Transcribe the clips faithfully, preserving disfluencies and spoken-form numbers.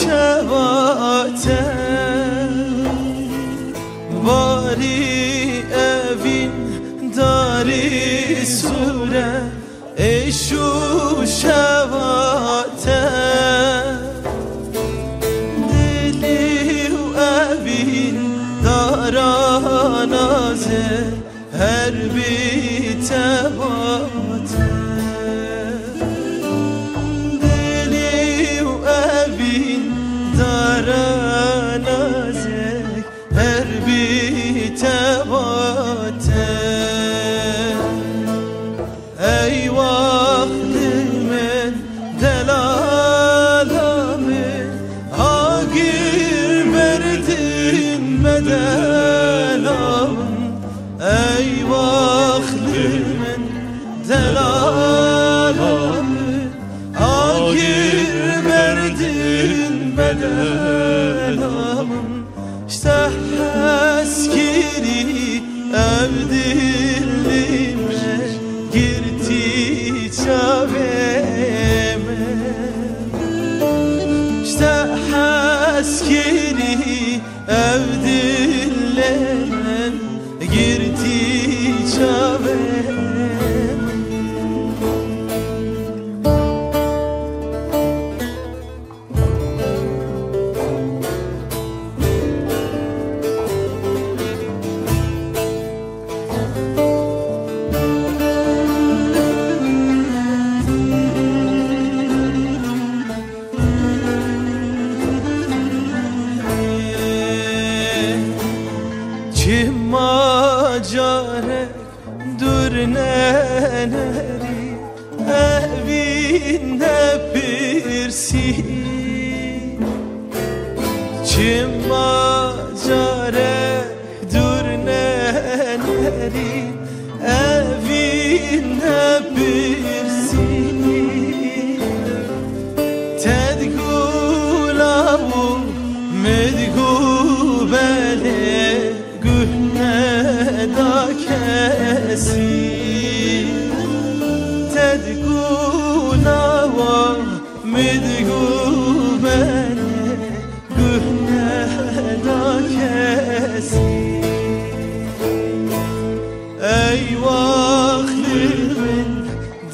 Şeva te, barî evîn darî sûre, êş û şeva te. Dilî û evîn dara nazê, her bî te bate. Dilî û evîn dara nazê, her bî te bate. Ey waxlî min, delala min, agir berdin bedela min. Ey waxlî min, delala min, agir berdin bedela min. Ji te hez kirî ev dilî min, girtî çavê min. Ji te hez kirî ev dilê min, girtî çavê min. Çima carek dûr nenerî, evîn nepirsî. Çima carek dûr nenerî, evîn nepirsî. Te digo lawo, min digo belê, guh neda kesî. Te digo lawo, min digo belê, guh neda kesî. Ey waxlî min,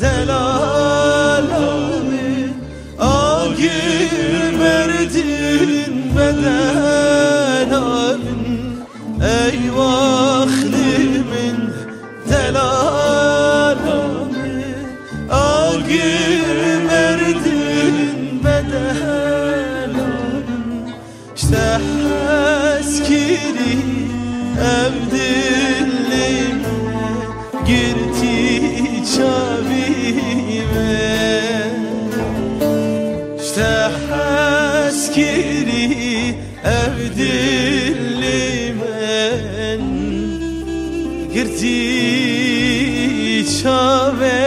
delala min, agir berdin bedena min. Ey waxlî min, delala min, agir berdin bedena min. Ji te hez kirî ev dilê min, girtî çavî min. Ji te hez kirî ev dilê min, girtî çavê